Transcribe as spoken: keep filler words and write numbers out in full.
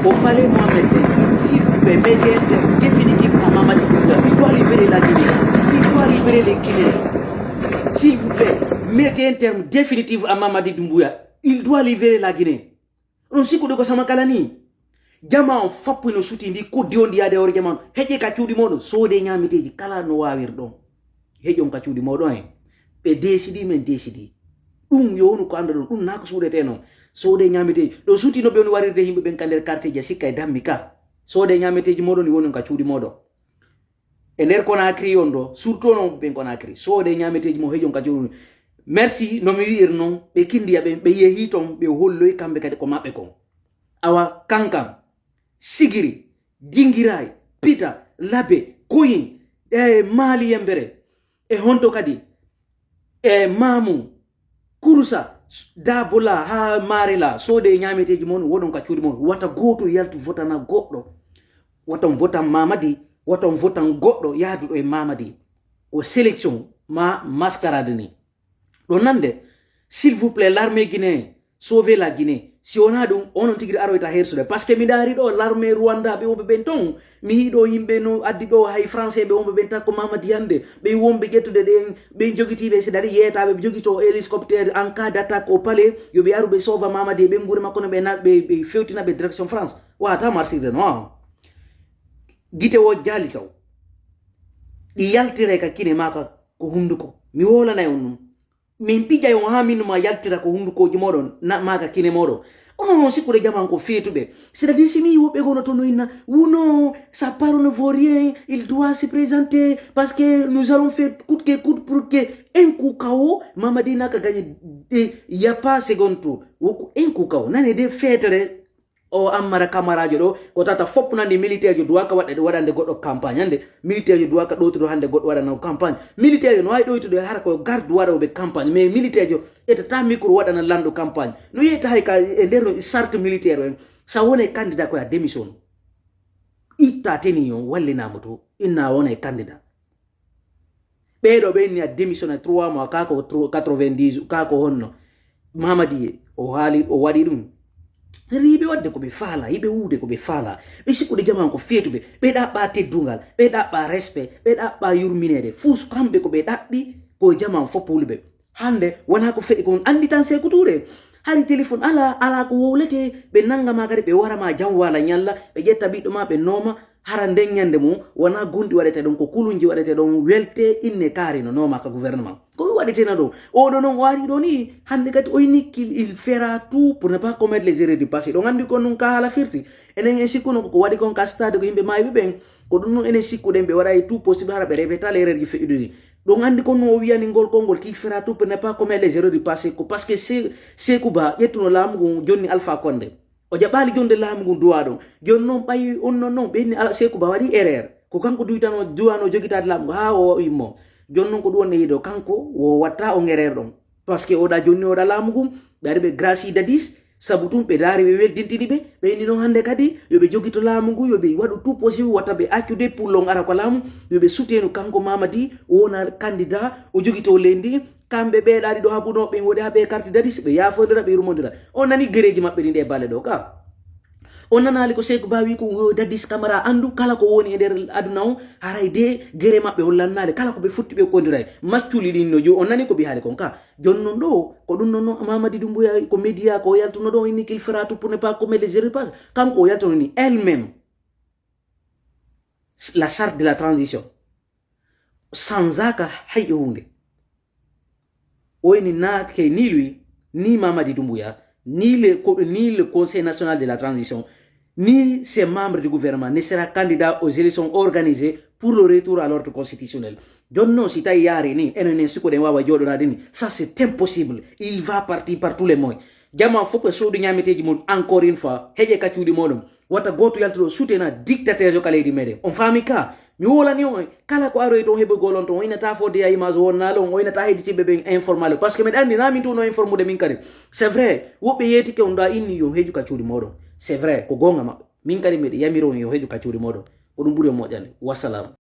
Au palais Mohamed Sène, s'il vous plaît, mettez un terme définitif à Mamadi Doumbouya. Il doit libérer la Guinée. Il doit libérer les Guinéens. S'il vous plaît, mettez un terme définitif à Mamadi Doumbouya. Il doit libérer la Guinée. Onon sikkude ko sama kala ni? Jama on foppu no suti ndi kuddi on ndi yaade hoore jama on. Heƴe ka cuuɗi moɗon, soode ñaameteeji kala no waawirɗon. Heƴon ka cuuɗi moɗon en. Ɓe deesidi, men deesidi. Ɗum yo wonu ko annduɗon, ɗum naa ko suuɗetee non. Soode ñaameteeji. Ɗo suti no ɓe woni warirde yimɓe ɓen ka nder quartier ji sikka e dammi ka. Soode ñaameteeji moɗon ɗi wonon ka cuuɗi moɗon. E nder Conakry on ɗo, surtout onon ɓen Conakry. Soode ñaameteeji mo heƴon ka cuuɗi. Merci, no mi wi'ir non, ɓe kindiya ɓen, ɓe yehi ton, ɓe holloy kamɓe kadi ko maɓɓe kon. Awa, Kankan, Sigiri, Dingiraay, Pita, Labe, Koyin, e Maali Yembere, e honto kadi, e Maamu, Kurusa, Dabola, haa Maarela, soode ñaameteeji mon, woɗon ka cuuɗi mon. Wata gooto yaltu votana goɗɗo. Wata on votan Mamadi, wata on votan goɗɗo yahduɗo e Mamadi. Ko sélection ma mascarade ni. Ɗo nande, s'il vous plaît, l'armée guinéen, sauvez la Guinée. Si wonaa ɗum, onon tigi aroyta hersude. Parce que mi ndaari ɗo l'armée Rwanda ɓe wonɓe ɓen ton. Mi yii ɗo yimɓe no addi ɗo hay français ɓe wonɓe ɓen takko Mamadi hannde. Ɓe wonɓe ƴettude ɗen, ɓe jogitiiɓe, c'est-à-dire yeetaaɓe, ɓe jogito hélicoptère en cas d'attaque au palais, yo ɓe aru ɓe sauva Mamadi e ɓe nguure makko no ɓe na-, ɓe, ɓe fewtina ɓe direction France. Wata marsirde no. Gite wo jaali taw. Ɗi yaltire ka kine ma ka ko hunduko. Mi wolanay on ɗum. Min pijay on haa min ma yaltira ko hundukoji moɗon, na, ma ka kine moɗon. Onon on sikkude jaman ko feetuɓe. C'est-à-dire si mi woɓɓe gono to no inna, wuno, sa parole ne vaut rien, il doit se présenter, parce que nous allons faire coûte que coûte pour que un coup K O, Mamadi n'a qu'à gagner, il y a pas second tour. Woku un coup K O. Nane de feetere. O Ammara Kamaraajo ɗo, ko tata fof nandi militaire jo duwaka waɗa-, waɗande goɗɗo campagne. Hannde militaire jo duwaka ɗowtude hannde goɗɗo waɗana campagne. Militaire jo no waawi ɗowtude hara ko garde waɗooɓe campagne, mais militaire jo ƴettata micro waɗana lanɗo campagne. No yeyta hay ka e nder charte militaire en, sa wone candidat ko a démission. Itta teni on wallinaama to, inna wone candidat. Ɓeeɗo ɓe inni a démissionné trois mois, kaa ko tro-, quatre-vingt-dix, kaa ko honno. Mamadi o haali, o waɗi ɗum. Yiɓe waɗde ko ɓe faala, yiɓe wuude ko ɓe faala. Ɓe sikkude jaman ko feetuɓe, ɓe ɗaɓɓa teddungal, ɓe ɗaɓɓa respect, ɓe ɗaɓɓa yurmineede. Fuu kamɓe ko ɓe ɗaɓɓi ko jaman fof puuluɓe. Hannde wonaa ko feƴi kon, anndi tan Seeku Tuure. Hari téléphone alaa, alaa ko wowletee, ɓe nannga ma kadi, ɓe wara ma jam waala ñalla, ɓe ƴetta ɓiɗɗo ma, ɓe nooma, hara nden ñande mum, wonaa gonɗi waɗetee ɗon, ko kulunji waɗetee ɗon, welte inne kaari no nooma ka gouvernement. Ko ɗum waɗetee na ɗon. Oɗo noon o ari ɗo ni, hannde kadi o inni qu'il, il fera tout pour ne pas commettre les erreurs du passé. Ɗon anndi ko ɗum ka haala firti. Enen en sikkuno ko ko waɗi kon ka stade ko yimɓe maayɓe ɓen. Ko ɗum noon enen sikkuɗen ɓe waɗa e tout possible hara ɓe répéta les erreurs ji feƴƴuɗi ɗi. Ɗon anndi ko ɗum o wiyani ngol konngol qu'il fera tout pour ne pas commettre les erreurs du passé. Ko parce que Se-, Seeku Ba ƴettuno laamu ngun jonni Alpha Condé. O jaɓaali jonde laamu ngun duwa ɗon. Jooni noon ɓay on noon noon ɓe inni ala Seeku Ba waɗi erreur. Ko kanko duwitano, duwano jogitaade laamu ngun haa o immo. Jooni noon ko ɗum woni yiɗo kanko o watta on erreur ɗon. Parce que oɗa jonni oɗa laamu ngun, ɓe ari ɓe gracie Dadis, sabu tun ɓe daari ɓe weldintini ɓe, ɓe inni noon hannde kadi yo ɓe jogito laamu ngun, yo ɓe waɗu tout possible wata ɓe accude pullon ara ko laamu, yo ɓe sutenu kanko Mamadi o wona candidat, o jogito leydi, kamɓe ɓe ɗaɗi ɗo haɓuno ɓen woɗi haɓe carte Dadis, ɓe yafondira, ɓe yurmondira. On nani gereji maɓɓe ɗin ɗe balle ɗo ka. On nanaali ko Seeku Ba wi ko, o Dadis Camara anndu kala ko woni e nder aduna o, haray de gere maɓɓe hollannaade kala ko ɓe fotti ɓe kondiray. Macculi ɗin no jo, on nani ko ɓe haali kon ka. Jooni noon ɗo, ko ɗum noon no Mamadi Doumbouya ko média ko o yaltuno ɗo, inni qu'il fera tout pour ne pas commettre les erreurs passées. Kanko o yaltuno ni elle-même la charte de la transition. Sanzaka hay e huunde. O inni na ke ni lui, ni Mamadi Doumbouya, ni le co-, ni le Conseil national de la transition, ni ses membres du gouvernement ne sera candidat aux élections organisées pour le retour à l'ordre constitutionnel. Jooni noon si tawi yaari ni, enen en sikkuɗen waawa jooɗoraade ni, ça c'est impossible. Il va partir par tous les moyens. Jama fof e soodu ñaameteeji mum, encore une fois, heƴe ka cuuɗi mooɗon. Wata gooto yaltu ɗo sutena dictateur jo ka leydi meɗen. On faami ka? Mi wolani on, kala ko aroy toon heɓugol on toon, o inata fodde ya image wonnale on, o inata heɗitiɓe ɓen informale. Parce que meɗa anndi na min tuno informude min kadi. C'est vrai, woɓɓe yeetike on ɗo a inni yo heƴu ka cuuɗi mooɗon. C'est vrai, ko goonga maɓɓe. Min kadi miɗa yamiro on yo heƴu ka cuuɗi mooɗon. Ko ɗum ɓuri on moƴƴande. Wassalam.